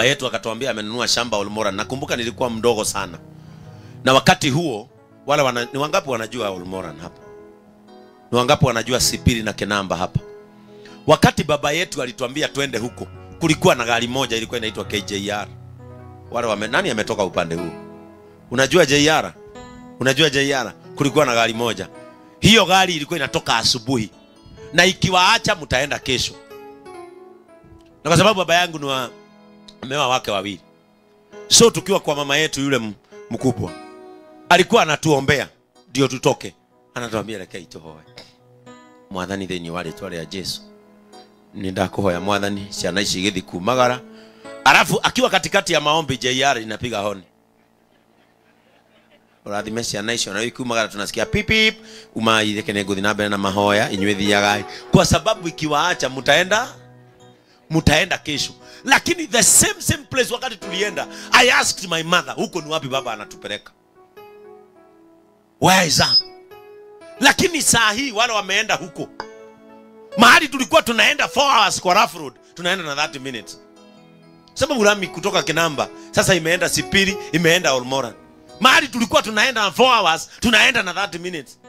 Baba yetu akatuambia amenunua shamba Olmoran. Nakumbuka nilikuwa mdogo sana. Na wakati huo wale ni wangapi wanajua Olmoran hapa? Ni wangapi wanajua Sipiri na Kenamba hapa? Wakati baba yetu alituambia twende huko, kulikuwa na gari moja ilikuwa inaitwa KJR. Wale nani ametoka upande huo? Unajua JR? Unajua JR? Kulikuwa na gari moja. Hiyo gari ilikuwa inatoka asubuhi. Na ikiwaacha mtaenda kesho. Na kwa sababu baba yangu ni ameoa wake wawili. So tukiwa kwa mama yetu yule mkubwa, alikuwa anatuombea ndio tutoke. Anatuambia reke itohoe. Mwathani thĩinĩ wa rĩtwa rĩa Jesu. Nindakuhoya Mwathani ciana ici igĩthiĩ kumagara. Alafu akiwa katikati ya maombi JR inapiga honi. Urathime ciana icio na ikumagara tunasikia pip pip. Umaitheke nĩ ngũthiĩ na mbere na mahoya inyuĩ thiagai. Kwa sababu ikiwaacha mtaenda kesho. Lakini the same place wakati tulienda, I asked my mother, huko ni wapi baba anatupeleka? Where is that? Lakini saa hii wale wameenda huko. Mahali tulikuwa tunaenda 4 hours kwa rough road, tunaenda na 30 minutes. Sababu lami kutoka Kinamba sasa imeenda Sipiri, imeenda Olmoran. Mahali tulikuwa tunaenda na 4 hours, tunaenda na 30 minutes.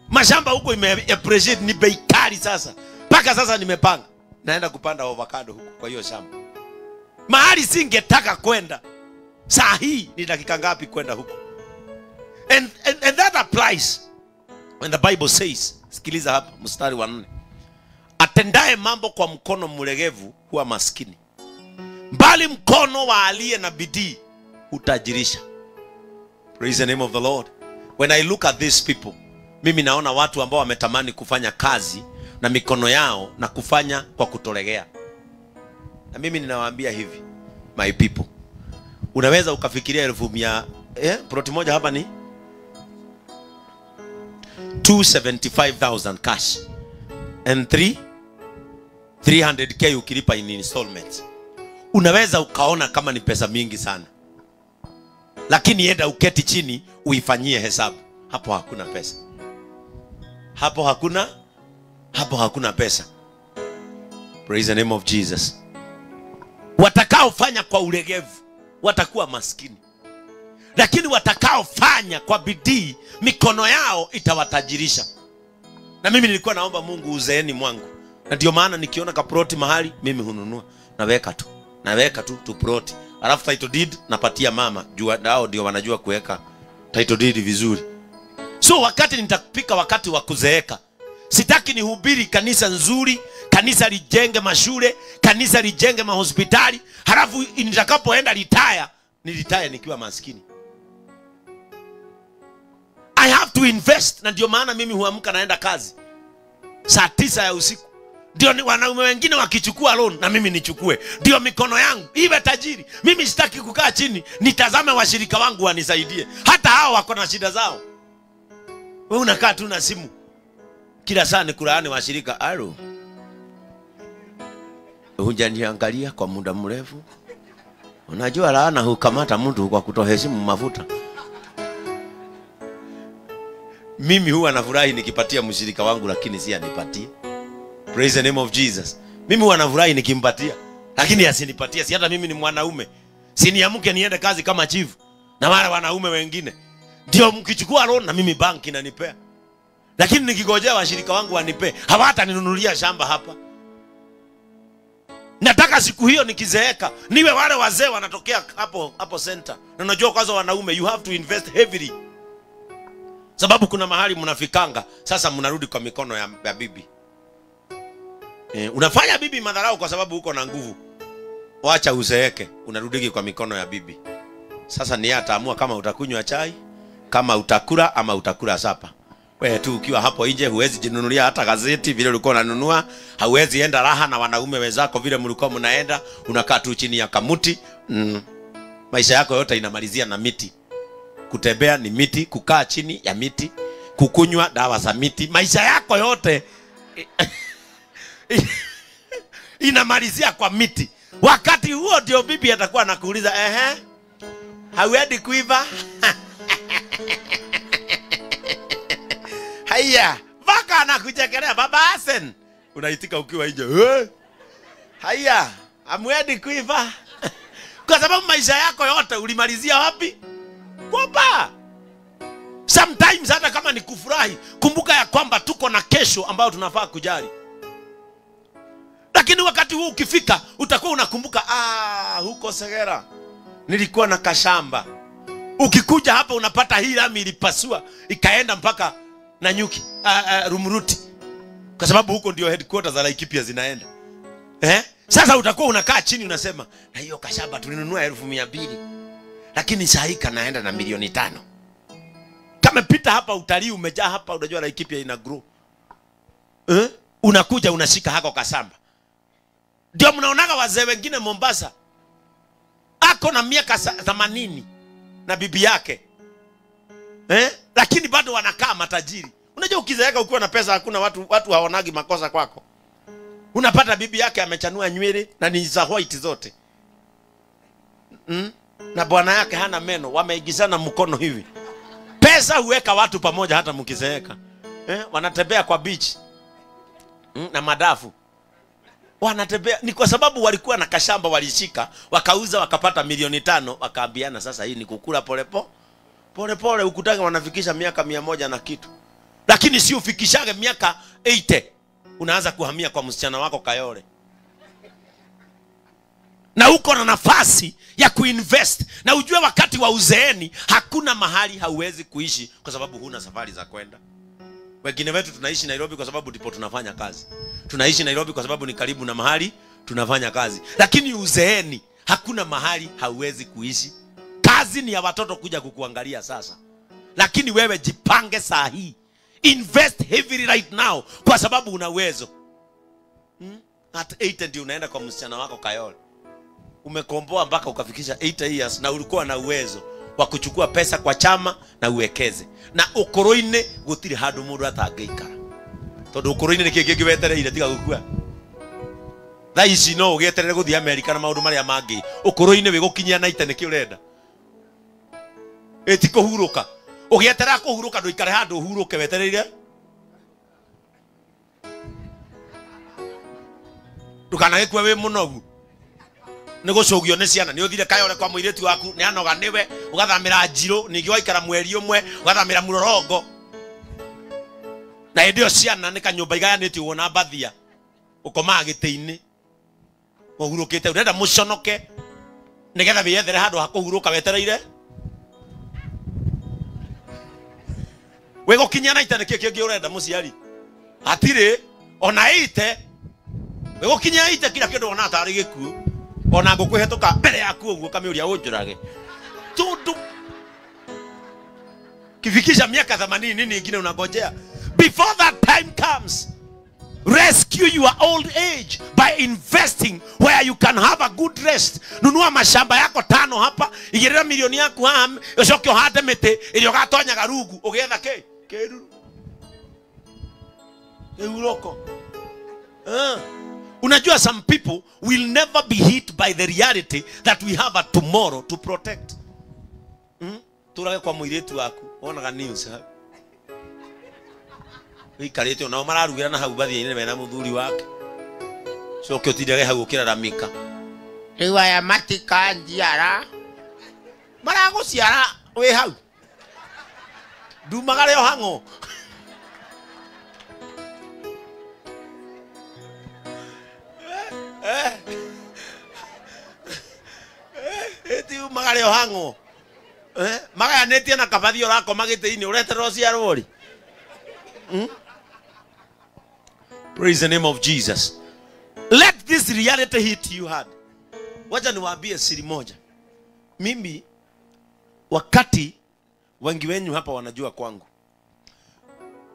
Mashamba huko ime appreciate, ni bei kali sasa. Paka sasa nimepanga naenda kupanda avocado huko kwa hiyo shamba. Mahali singetaka kwenda. Saa hii ni dakika ngapi kwenda huko? And that applies when the Bible says, sikiliza hapa mstari wa 4. Atendaye mambo kwa mkono mlegevu huwa maskini, bali mkono wa aliye na bidii utajirisha. Praise the name of the Lord. When I look at these people, mimi naona watu ambao wametamani kufanya kazi na mikono yao na kufanya kwa kutolegea. Na mimi ninawaambia hivi, my people, unaweza ukafikiria 100,000, plot moja hapa ni 275,000 cash and 300k ukilipa in installments. Unaweza ukaona kama ni pesa mingi sana, lakini enda uketi chini uifanyie hesabu. Hapo hakuna pesa. Hapo hakuna pesa. Praise the name of Jesus. Watakaofanya kwa ulegevu watakuwa maskini, lakini watakaofanya kwa bidii mikono yao itawatajirisha. Na mimi nilikuwa naomba Mungu uzeeni mwangu. Na ndio maana nikiona kaproti mahali mimi hununua, naweka tu. Naweka tu ploti. Alafu title deed napatia mama, jua nao ndio wanajua kuweka title deed vizuri. So wakati nitapika wakati wa kuzeeka, sitaki nihubiri kanisa nzuri, kanisa lijenge mashule, kanisa lijenge mahospitali, halafu nitakapoenda retire, ni retire nikiwa maskini. I have to invest. Na ndio maana mimi huamka naenda kazi saa 9 ya usiku. Ndio ni wanaume wengine wakichukua loan na mimi nichukue. Ndio mikono yangu iwe tajiri. Mimi sitaki kukaa chini nitazame washirika wangu wanisaidie. Hata hao wako na shida zao. Wewe unakaa tu na simu kila saa ni kulaani washirika. Alo, hujaniangalia kwa muda mrefu. Unajua laana hukamata mtu kwa kutoheshimu mafuta. Mimi huwa nafurahi nikipatia mshirika wangu, lakini si anipatie. Praise the name of Jesus. Mimi huwa nafurahi nikimpatia, lakini asinipatie. Si hata mimi ni mwanaume. Si niamke niende kazi kama chief na wale wanaume wengine. Ndio mkichukua loan na mimi banki inanipea. Lakini nikigojea washirika wangu wanipe, hawataninunulia shamba hapa. Nataka siku hiyo nikizeeka niwe wale wazee wanatokea hapo center. Na unajua kwanza wanaume you have to invest heavily. Sababu kuna mahali mnafikanga sasa mnarudi kwa mikono ya bibi. Unafanya bibi madharau kwa sababu uko na nguvu. Wacha uzeeke, unarudiki kwa mikono ya bibi. Sasa ni ataamua kama utakunywa chai, kama utakula ama utakula sapa. Wewe tu ukiwa hapo nje huwezi jinunulia hata gazeti vile ulikuwa unanunua, hauwezi enda raha na wanaume wenzako vile mlikuwa mnaenda, unakaa tu chini ya kamuti. Maisha yako yote inamalizia na miti. Kutembea ni miti, kukaa chini ya miti, kukunywa dawa za miti. Maisha yako yote inamalizia kwa miti. Wakati huo ndio bibi atakuwa anakuuliza, ehe, hauendi kuiva? Haya, baka anakuchekelea, baba Hasan. Unaitika ukiwa nje. Haya, hamwendi kuiva? Kwa sababu maisha yako yote ulimalizia wapi? Kwa baa. Sometimes hata kama ni kufurahi, kumbuka ya kwamba tuko na kesho ambayo tunafaa kujali. Lakini wakati huu ukifika, utakuwa unakumbuka, huko Segera nilikuwa na kashamba. Ukikuja hapa unapata hii lami ilipasua ikaenda mpaka Nanyuki, Rumuruti. Kwa sababu huko ndio headquarters za Laikipia zinaenda. Sasa utakuwa unakaa chini unasema, na hiyo kashamba tulinunua 200,000. Lakini saa hii kanaenda na 5,000,000. Kamepita hapa, utalii umejaa hapa, unajua Laikipia ina grow. Unakuja unashika hako kashamba. Ndio mnaonaga wazee wengine Mombasa ako na miaka 80 na bibi yake. Lakini bado wanakaa matajiri. Unajua ukizeeka ukiwa na pesa hakuna watu haonagi makosa kwako. Unapata bibi yake amechanua nywele na ni za white zote. Na bwana yake hana meno, wameigizana mkono hivi. Pesa huweka watu pamoja hata mkizeeka. Wanatembea kwa beach na madafu. Wanatembea ni kwa sababu walikuwa na kashamba walishika, wakauza wakapata 5,000,000, wakaambiana sasa hii ni kukula polepole. Pole pole ukutaka wanafikisha miaka 100 na kitu. Lakini si ufikishage miaka 80 unaanza kuhamia kwa msichana wako Kayole. Na uko na nafasi ya kuinvest. Na ujue wakati wa uzeeni hakuna mahali hauwezi kuishi kwa sababu huna safari za kwenda. Wengine wetu tunaishi Nairobi kwa sababu ndipo tunafanya kazi. Tunaishi Nairobi kwa sababu ni karibu na mahali tunafanya kazi. Lakini uzeeni hakuna mahali hauwezi kuishi. Kazi ni ya watoto kuja kukuangalia sasa. Lakini wewe jipange saa hii. Invest heavily right now kwa sababu una uwezo. At 80 ndio unaenda kwa msichana wako Kayole. Umekomboa mpaka ukafikisha 80 years na ulikuwa na uwezo wa kuchukua pesa kwa chama na uwekeze. Na ukoroine gutiri handu mundu atangeikara. Tondu ukoroine ni kingi wetereire tiga gukua. Thaa ici no ugieterere guthii America na maundu maria mangi. Ukoroine wigukinyia na ite niki urenda. Eti kuhuruka. Ugieterera kuhuruka nduikare handu uhuruke wetereire. Ndukanagikue wi munogu. Nĩ gũcũgio nĩ ciana, nĩ ũthire Kayole kwa mũirĩtu waku, nĩ anoga nĩwe, ũgathamĩra Njirũ, ningĩ waikara mweri ũmwe, ũgathamĩra Mũrorongo. Na hĩndĩ ĩyo ciana nĩ kanyũmba igayanĩtio ũguo na mbathia, ũkomaga gĩtĩ-inĩ, ũhurũkĩte, ũrenda mũconoke, nĩgetha wĩyethere handũ ha kũhurũka wetereire. Wĩgũkinyia na ite nĩkĩ kĩngĩ ũrenda mũciari? Hatirĩ, ona ite, wĩgũkinyia ite kila kĩndũ wona tarĩ gĩkuũ. Ona ngũkwĩhetũka mbere yaku ũguo kamĩũria ũnjũrage. Tundu kifikisha miaka 80 nini ingine unangojea? Before that time comes, rescue your old age by investing where you can have a good rest. Nunua mashamba yako 5 hapa, igirira milioni yaku haha, ucoke uhande mĩtĩ ĩrĩa ũgatonyaga rungu ũgĩetha kĩ? Kĩruru. Kĩhurũko. Unajua some people will never be hit by the reality that we have a tomorrow to protect. Turage kwa mũirĩtu waku, wonaga news hau. Wikarĩte onao mararugĩra na hau bathia-inĩ mena mũthuri wake. Coke ũtindage hau ũkĩraramika. Rĩu aya matikanjiara. Maragũciara wĩ hau. Ndumagare o hang'o. Eti umagare o hang'o. Magayanĩtie na kabathi ũrakoma gĩtĩ-inĩ ũreterwo ciarwo rĩ. Praise the name of Jesus. Let this reality hit you hard. Wacha niwaambie siri moja. Mimi wakati wengi wenyu hapa wanajua kwangu.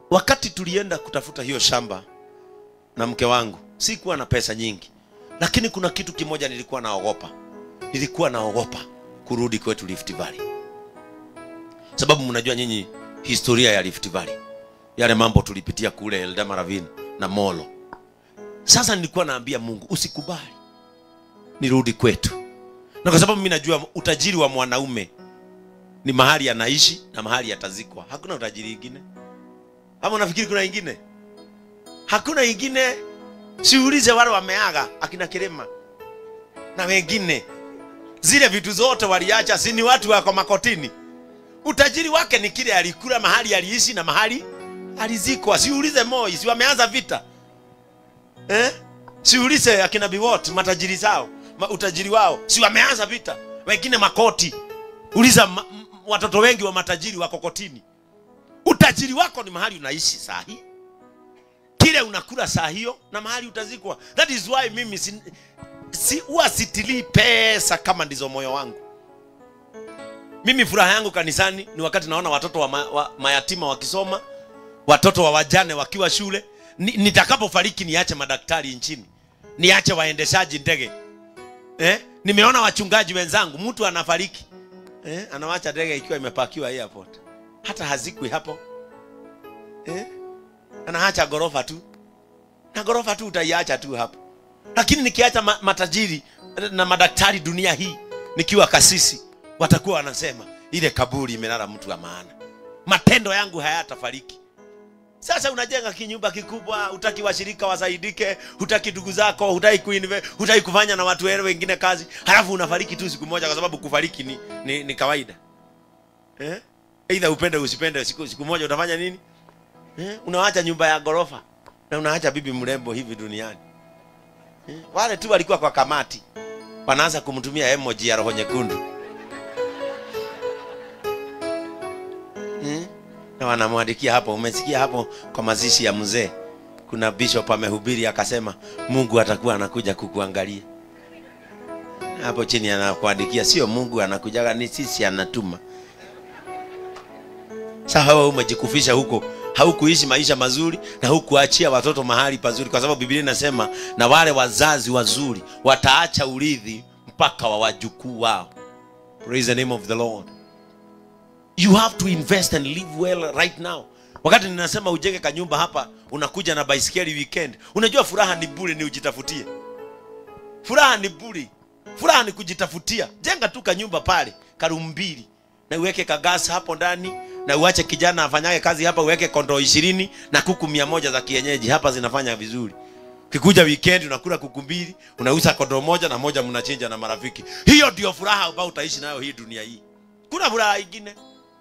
Wakati tulienda kutafuta hiyo shamba na mke wangu, sikuwa na pesa nyingi. Lakini kuna kitu kimoja nilikuwa naogopa. Nilikuwa naogopa kurudi kwetu Rift Valley. Sababu mnajua nyinyi historia ya Rift Valley. Yale mambo tulipitia kule Eldama Ravine na Molo. Sasa nilikuwa naambia Mungu, usikubali nirudi kwetu. Na kwa sababu mimi najua utajiri wa mwanaume ni mahali anaishi na mahali atazikwa. Hakuna utajiri ingine. Ama unafikiri kuna ingine? Hakuna ingine. Siulize wale wameaga akina Kirema na wengine. Zile vitu zote waliacha, si ni watu wako makotini. Utajiri wake ni kile alikula, mahali aliishi na mahali alizikwa. Siulize Moi, si wameanza vita? Siulize akina Biwott matajiri zao, utajiri wao, si wameanza vita? Wengine makoti. Uliza watoto wengi wa matajiri wako kotini. Utajiri wako ni mahali unaishi saa hii, kile unakula saa hiyo, na mahali utazikwa. That is why mimi huwa sitilii pesa kama ndizo moyo wangu. Mimi furaha yangu kanisani ni wakati naona watoto wa mayatima wakisoma, watoto wa wajane wakiwa shule. Nitakapofariki niache madaktari nchini, niache waendeshaji ndege. Nimeona wachungaji wenzangu, mtu anafariki, anawacha ndege ikiwa imepakiwa airport, hata hazikwi hapo. Anaacha gorofa tu, na gorofa tu utaiacha tu hapo. Lakini nikiacha matajiri na madaktari dunia hii, nikiwa kasisi, watakuwa wanasema ile kaburi imelala mtu wa maana. Matendo yangu hayatafariki. Sasa unajenga kinyumba kikubwa, hutaki washirika wasaidike, hutaki ndugu zako, hutaki kuinvest, hutaki kufanya na watu wengine kazi, halafu unafariki tu siku moja, kwa sababu kufariki ni kawaida. Either upende usipende, siku moja utafanya nini? Unaacha nyumba ya gorofa na unaacha bibi mrembo hivi duniani. Wale tu walikuwa kwa kamati wanaanza kumtumia emoji ya roho nyekundu. Na wanamwandikia hapo, umesikia hapo kwa mazishi ya mzee, kuna bishop amehubiri akasema Mungu atakuwa anakuja kukuangalia. Hapo chini anakuandikia sio Mungu anakujaga, ni sisi anatuma. Sasa wewe umejikufisha huko, haukuishi maisha mazuri na hukuachia watoto mahali pazuri, kwa sababu Biblia inasema na wale wazazi wazuri wataacha urithi mpaka wa wajukuu wao. Praise the name of the Lord. You have to invest and live well right now. Wakati ninasema ujenge kanyumba hapa, unakuja na baisikeli weekend. Unajua furaha ni bure, ni ujitafutie. Furaha ni bure. Furaha ni kujitafutia. Jenga tu kanyumba pale, karumbili, na uweke kagasi hapo ndani, na uache kijana afanyage kazi hapa, uweke kondoo 20 na kuku 100 za kienyeji hapa zinafanya vizuri. Kikuja weekend unakula kuku 2, unauza kondoo 1 na 1 mnachinja na marafiki. Hiyo ndio furaha ambayo utaishi nayo hii dunia hii. Kuna furaha nyingine?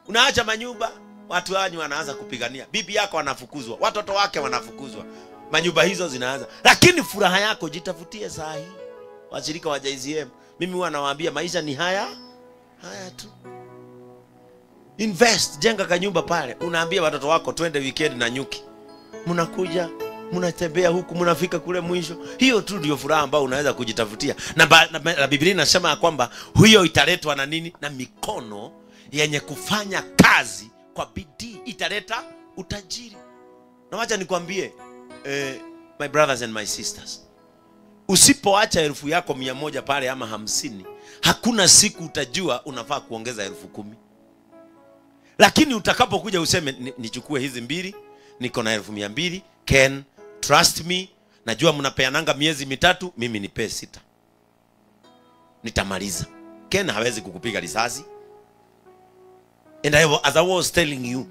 Unaacha manyumba, watu wanyu wanaanza kupigania. Bibi yako anafukuzwa, watoto wake wanafukuzwa. Manyumba hizo zinaanza. Lakini furaha yako jitafutie saa hii. Washirika wa JCM, mimi huwa nawaambia maisha ni haya haya tu. Invest, jenga kanyumba pale. Unaambia watoto wako twende weekend na nyuki. Mnakuja, mnatembea huku, mnafika kule mwisho. Hiyo tu ndio furaha ambayo unaweza kujitafutia. Na Biblia inasema kwamba hiyo italetwa na nini? Na mikono yenye kufanya kazi kwa bidii italeta utajiri. Na wacha nikwambie, my brothers and my sisters, usipoacha 1,000 yako 100 pale ama 50, hakuna siku utajua unafaa kuongeza 10,000. Lakini utakapokuja useme nichukue hizi 2, niko na 200,000, can trust me, najua mnapeananga miezi 3, mimi nipe 6. Nitamaliza. Ken hawezi kukupiga risasi. And as I was telling you,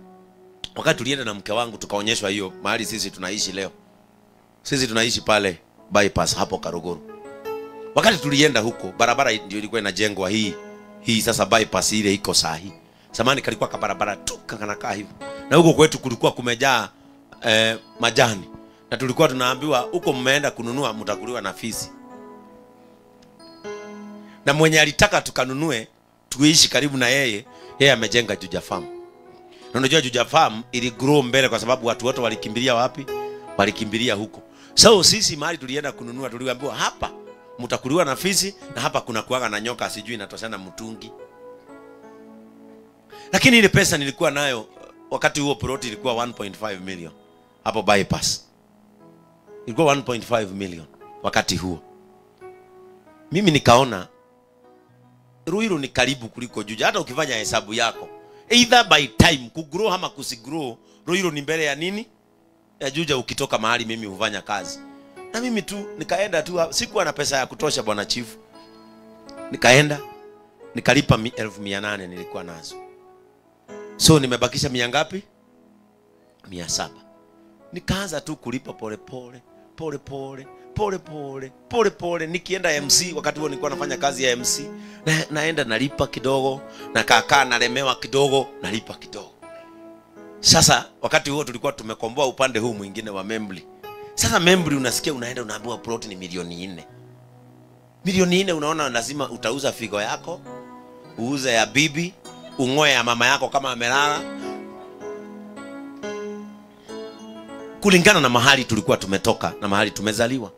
wakati tulienda na mke wangu tukaonyeshwa hiyo mahali sisi tunaishi leo. Sisi tunaishi pale bypass hapo Karuguru. Wakati tulienda huko, barabara ndio ilikuwa inajengwa hii. Hii sasa bypass ile iko sahi. Zamani kalikuwa kabarabara tu kanakaa hivyo. Na huko kwetu kulikuwa kumejaa majani. Na tulikuwa tunaambiwa huko mmeenda kununua mtakuliwa na fisi. Na mwenye alitaka tukanunue tuishi karibu na yeye, yeye amejenga Juja Farm. Na unajua Juja Farm ili grow mbele kwa sababu watu wote walikimbilia wapi? Walikimbilia huko. So sisi mahali tulienda kununua tuliambiwa hapa mtakuliwa na fisi na hapa kuna kuaga na nyoka sijui inatoshana mtungi. Lakini ile pesa nilikuwa nayo wakati huo plot ilikuwa 1.5 million hapo bypass. Ilikuwa 1.5 million wakati huo. Mimi nikaona Ruiru ni karibu kuliko Juja. Hata ukifanya hesabu yako, either by time kugrow ama kusigrow, Ruiru ni mbele ya nini? Ya Juja ukitoka mahali mimi hufanya kazi. Na mimi tu nikaenda tu, sikuwa na pesa ya kutosha bwana chief. Nikaenda nikalipa 1800 nilikuwa nazo. So nimebakisha 100 ngapi? 700. Nikaanza tu kulipa pole pole, pole pole, pole pole, pole pole. Nikienda MC, wakati huo nilikuwa nafanya kazi ya MC, Naenda nalipa kidogo, na kakaa nalemewa kidogo, nalipa kidogo. Sasa wakati huo tulikuwa tumekomboa upande huu mwingine wa Membli. Sasa Membli unasikia unaenda unaambiwa plot ni 4 milioni. 4 milioni, unaona lazima utauza figo yako, uuze ya bibi, ung'oe ya mama yako kama amelala. Kulingana na mahali tulikuwa tumetoka na mahali tumezaliwa.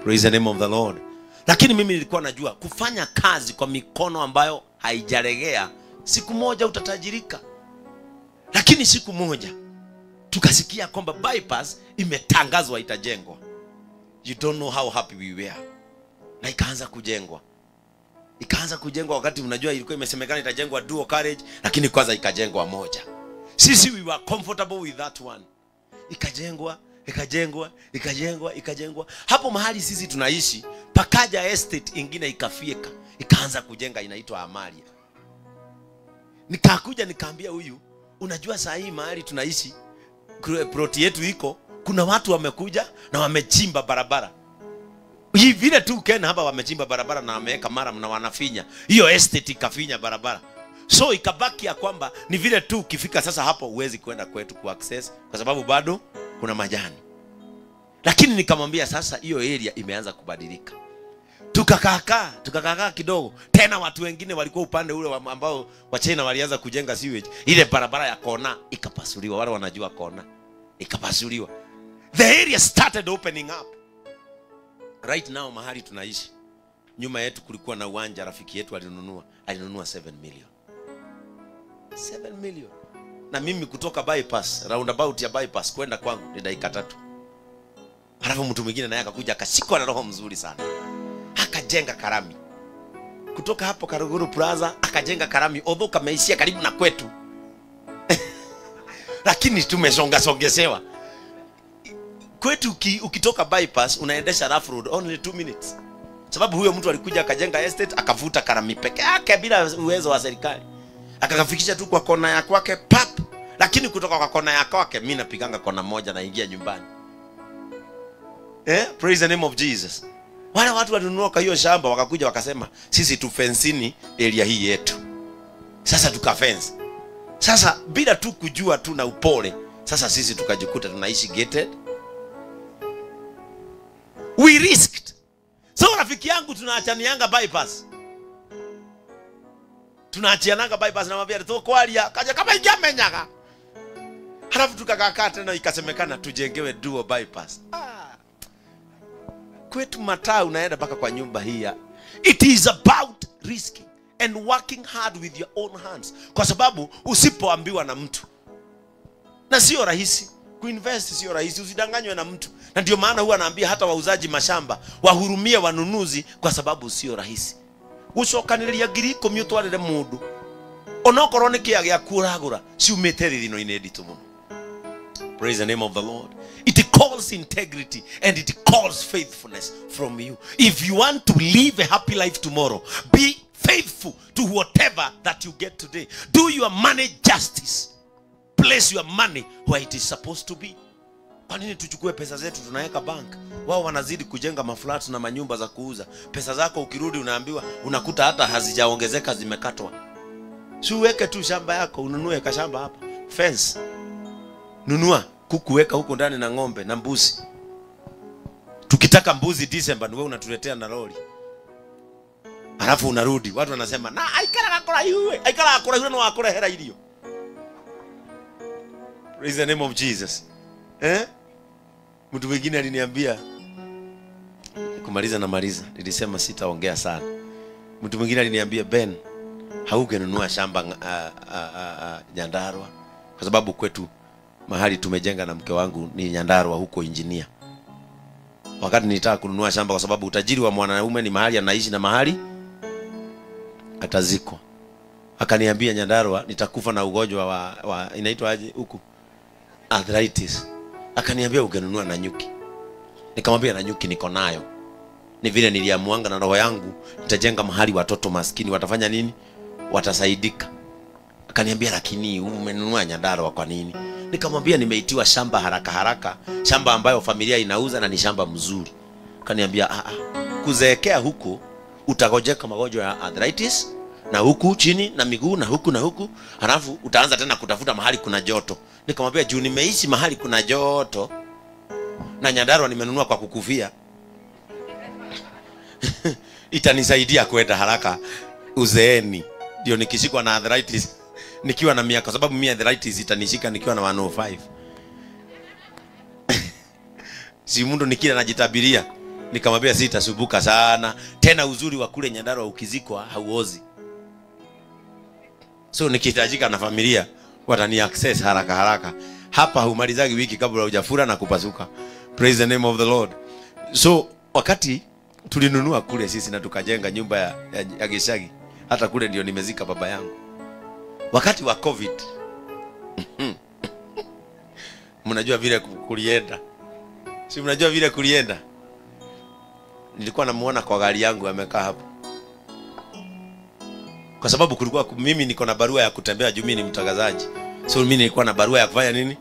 Praise the name of the Lord. Lakini mimi nilikuwa najua kufanya kazi kwa mikono ambayo haijalegea, siku moja utatajirika. Lakini siku moja tukasikia kwamba bypass imetangazwa itajengwa. You don't know how happy we were. Na ikaanza kujengwa. Ikaanza kujengwa wakati unajua ilikuwa imesemekana itajengwa dual carriage, lakini kwanza ikajengwa moja. Sisi we were comfortable with that one. Ikajengwa, ikajengwa, ikajengwa, ikajengwa. Hapo mahali sisi tunaishi, pakaja estate ingine ikafieka, ikaanza kujenga, inaitwa Amalia. Nikakuja nikaambia huyu, unajua saa hii mahali tunaishi, ploti yetu iko, kuna watu wamekuja na wamechimba barabara. Hii vile tu Ken hapa wamechimba barabara na wameweka murram na wanafinya. Hiyo estate ikafinya barabara. So ikabaki ya kwamba ni vile tu ukifika sasa hapo huwezi kwenda kwetu ku access kwa sababu bado kuna majani. Lakini nikamwambia sasa hiyo area imeanza kubadilika. Tukakaakaa, tukakaakaa kidogo. Tena watu wengine walikuwa upande ule ambao wa China walianza kujenga sewage. Ile barabara ya kona ikapasuliwa, wale wanajua kona. Ikapasuliwa. The area started opening up. Right now mahali tunaishi, nyuma yetu kulikuwa na uwanja rafiki yetu alinunua, alinunua 7 million. 7 million. Na mimi kutoka bypass, roundabout ya bypass kwenda kwangu ni dakika 3. Halafu mtu mwingine naye akakuja akashikwa na roho mzuri sana. Akajenga Karami. Kutoka hapo Karuguru Plaza akajenga Karami, although kameishia karibu na kwetu. Lakini tumesonga songesewa. Kwetu ukitoka bypass unaendesha rough road only 2 minutes. Sababu huyo mtu alikuja akajenga estate akavuta Karami peke yake bila uwezo wa serikali. Akakafikisha tu kwa kona ya kwake pap. Lakini kutoka kwa kona ya kwake mimi napiganga kona moja naingia nyumbani. Praise the name of Jesus. Wale watu walinunua kwa hiyo shamba wakakuja wakasema sisi tu fencini area hii yetu. Sasa tuka fence. Sasa bila tu kujua tu na upole, sasa sisi tukajikuta tunaishi gated. We risked. So rafiki yangu tunaachanianga bypass. Tunaachiananga bypass na mwambia tu kwaria kaja kama ingamenyaga. Halafu tukakaa tena ikasemekana tujengewe dual bypass. Kwetu mataa unaenda mpaka kwa nyumba hii ya. It is about risking and working hard with your own hands. Kwa sababu usipoambiwa na mtu, na sio rahisi kuinvest, sio rahisi, usidanganywe na mtu. Na ndio maana huwa naambia hata wauzaji mashamba wahurumie wanunuzi, kwa sababu sio rahisi. Gucokanĩrĩria 10,000 ũtwarĩre mũndũ onokorwo nĩ kĩa gĩaku ũragũra ciumĩte rĩthino-inĩ nditũ mũno. Praise the name of the Lord. It calls integrity and it calls faithfulness from you. If you want to live a happy life tomorrow, be faithful to whatever that you get today. Do your money justice. Place your money where it is supposed to be. Kwa nini tuchukue pesa zetu tunaweka bank? Wao wanazidi kujenga maflats na manyumba za kuuza. Pesa zako ukirudi unaambiwa unakuta hata hazijaongezeka, zimekatwa. Si uweke tu shamba yako, ununue kashamba hapa. Fence. Nunua kuku weka huko ndani na ng'ombe na mbuzi. Tukitaka mbuzi December ni wewe unatuletea na lori. Alafu unarudi watu wanasema na aikara kũraihu, aikara kũraihu no akurehera irio. Praise the name of Jesus. Mtu mwingine aliniambia kumaliza na maliza, nilisema sitaongea sana. Mtu mwingine aliniambia Ben, haugenunua shamba Nyandarua, kwa sababu kwetu mahali tumejenga na mke wangu ni Nyandarua huko engineer. Wakati nilitaka kununua shamba, kwa sababu utajiri wa mwanaume ni mahali anaishi na mahali atazikwa. Akaniambia Nyandarua nitakufa na ugonjwa wa inaitwa aje huku, arthritis. Akaniambia ungenunua Nanyuki. Nikamwambia Nanyuki niko nayo. Ni vile niliamuanga na roho yangu nitajenga mahali watoto maskini watafanya nini? Watasaidika. Akaniambia lakini umenunua Nyandarua kwa nini? Nikamwambia nimeitiwa shamba haraka haraka, shamba ambayo familia inauza na ni shamba mzuri. Akaniambia kuzeekea huko Utagojeka magonjwa ya arthritis na huku chini na miguu na huku na huku, halafu utaanza tena kutafuta mahali kuna joto. Nikamwambia juu nimeishi mahali kuna joto na Nyandarua nimenunua kwa kukufia. Itanisaidia kwenda haraka uzeeni. Ndio nikishikwa na arthritis nikiwa na miaka, sababu mimi arthritis itanishika nikiwa na 105. Si mtu nikila najitabiria. Nikamwambia sitasumbuka sana. Tena uzuri wa kule Nyandarua ukizikwa hauozi. So nikihitajika na familia watani access haraka haraka. Hapa humalizagi wiki kabla hujafura na kupasuka. Praise the name of the Lord. So wakati tulinunua kule sisi na tukajenga nyumba ya Gishagi, hata kule ndio nimezika baba yangu. Wakati wa COVID mnajua vile kulienda. Si mnajua vile kulienda? Nilikuwa namuona kwa gari yangu amekaa hapo. Kwa sababu kulikuwa mimi niko na barua ya kutembea juu mimi ni mtangazaji. So mimi nilikuwa na barua ya kufanya nini?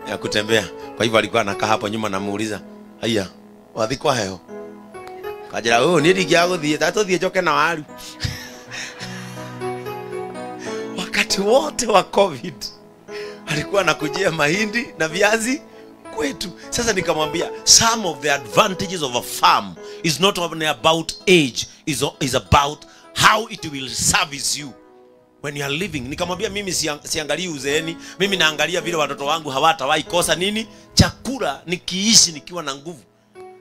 Ya kutembea. Kwa hivyo alikuwa anakaa hapo nyuma namuuliza, "Haya, wathikwa heho?" Kajira, "Oh, ni ndigia guthie, tatuthie njoke na waru." Wakati wote wa COVID alikuwa anakujia mahindi na viazi kwetu. Sasa nikamwambia, some of the advantages of a farm is not only about age, is about how it will service you when you are living. Nikamwambia mimi siangalii uzeeni, mimi naangalia vile watoto wangu hawatawahi kosa nini chakula nikiishi nikiwa na nguvu.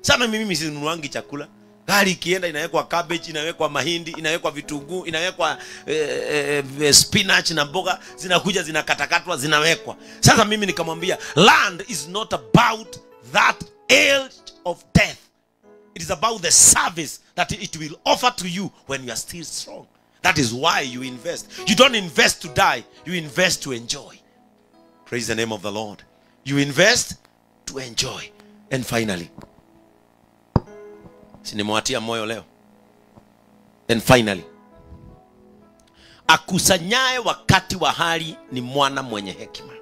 Sana mimi sinunuangi chakula. Gari ikienda inawekwa cabbage, inawekwa mahindi, inawekwa vitunguu, inawekwa spinach na mboga, zinakuja zinakatakatwa, zinawekwa. Sasa mimi nikamwambia, land is not about that age of death. It is about the service that it will offer to you when you are still strong. That is why you invest. You don't invest to die, you invest to enjoy. Praise the name of the Lord. You invest to enjoy. And finally, sinimwatia moyo leo. And finally, akusanyaye wakati wa hali ni mwana mwenye hekima.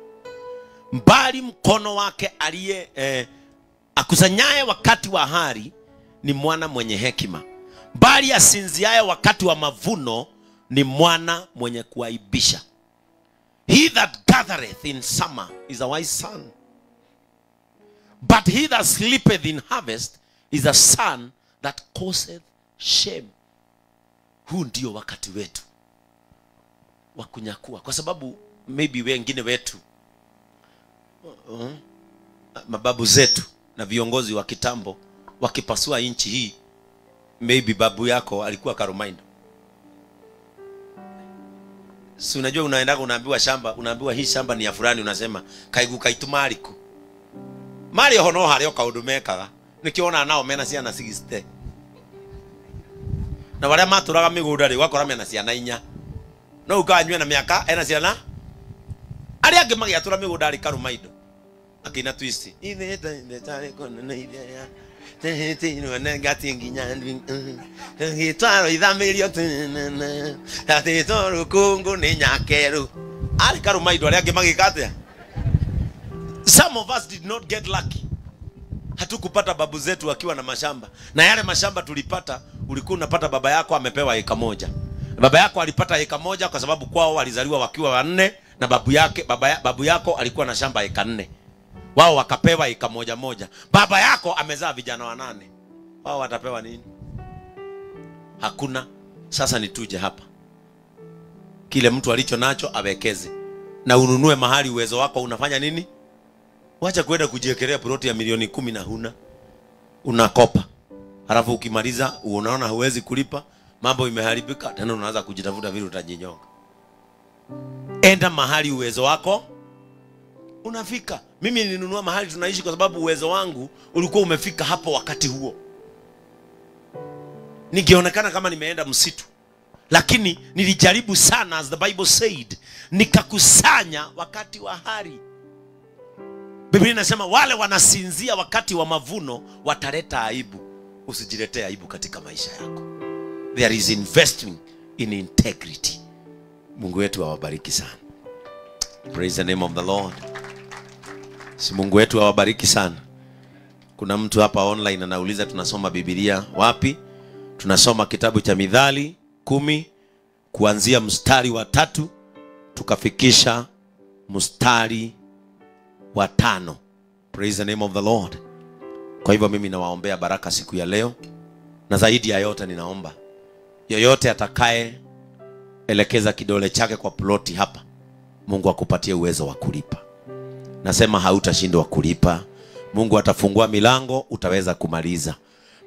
Mbali mkono wake aliye akusanyaye wakati wa hali ni mwana mwenye hekima. Bali asinziaye wakati wa mavuno ni mwana mwenye kuaibisha. He that gathereth in summer is a wise son, but he that sleepeth in harvest is a son that causeth shame. Huu ndio wakati wetu wa kunyakua. Kwa sababu maybe wengine wetu, mababu zetu na viongozi wa kitambo wakipasua inchi hii, maybe babu yako alikuwa Karumaindo. Si unajua unaenda unaambiwa shamba, unaambiwa hii shamba ni ya fulani, unasema kaigu kaitumariku. Mali hono hario kaundu mekaga. Nikiona nao mena ciana 60. Na baria maturaga migunda ri gwakora mena ciana inya. No ukanywe na miaka ena ciana. Aria angi magiatura migunda ri Karumaindo. Akina twist. Ithe tare kono na ithe ya. Some of us did not get lucky. Hatukupata babu zetu wakiwa na mashamba. Na yale mashamba tulipata, ulikuwa unapata baba yako amepewa eka moja. Baba yako alipata eka moja kwa sababu kwao walizaliwa wakiwa wanne, na babu yake, babu yako alikuwa na shamba eka 4. Wao wakapewa eka moja moja. Baba yako amezaa vijana 8. Wao watapewa nini? Hakuna. Sasa nituje hapa. Kile mtu alicho nacho awekeze. Na ununue mahali uwezo wako unafanya nini? Wacha kwenda kujiekelea ploti ya milioni 10 na huna. Unakopa. Halafu ukimaliza unaona huwezi kulipa, mambo imeharibika, tena unaanza kujitafuta vile utajinyonga. Enda mahali uwezo wako unafika. Mimi nilinunua mahali tunaishi kwa sababu uwezo wangu ulikuwa umefika hapo wakati huo. Ningionekana kama nimeenda msitu, lakini nilijaribu sana, as the Bible said, nikakusanya wakati wa hari. Biblia inasema wale wanasinzia wakati wa mavuno wataleta aibu. Usijiletee aibu katika maisha yako. There is investing in integrity. Mungu wetu awabariki sana. Praise the name of the Lord. Si Mungu wetu awabariki sana. Kuna mtu hapa online anauliza tunasoma Biblia wapi? Tunasoma kitabu cha Mithali 10 kuanzia mstari wa 3 tukafikisha mstari wa 5. Praise the name of the Lord. Kwa hivyo mimi nawaombea baraka siku ya leo, na zaidi ya yote ninaomba yoyote atakaye elekeza kidole chake kwa ploti hapa, Mungu akupatie uwezo wa kulipa. Nasema hautashindwa kulipa. Mungu atafungua milango, utaweza kumaliza,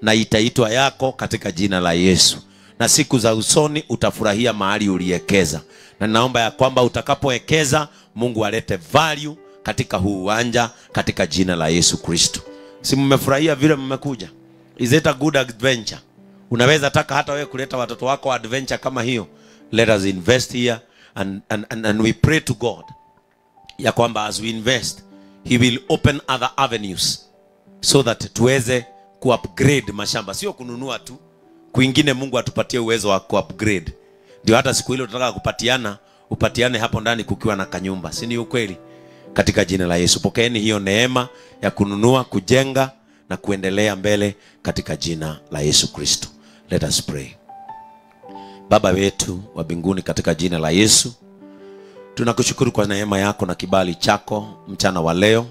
na itaitwa yako katika jina la Yesu. Na siku za usoni utafurahia mahali uliekeza. Na naomba ya kwamba utakapowekeza, Mungu alete value katika huu uwanja katika jina la Yesu Kristo. Si mmefurahia vile mmekuja? Is it a good adventure? Unaweza taka hata wewe kuleta watoto wako adventure kama hiyo. Let us invest here and we pray to God ya kwamba as we invest, he will open other avenues so that tuweze ku-upgrade mashamba. Sio kununua tu, kwingine Mungu atupatie uwezo wa ku-upgrade. Ndio hata siku ile tunataka kupatiana, upatiane hapo ndani kukiwa na kanyumba. Si ni ukweli? Katika jina la Yesu, pokeeni hiyo neema ya kununua, kujenga na kuendelea mbele katika jina la Yesu Kristo. Let us pray. Baba wetu wa mbinguni, katika jina la Yesu, tunakushukuru kwa neema yako na kibali chako mchana wa leo.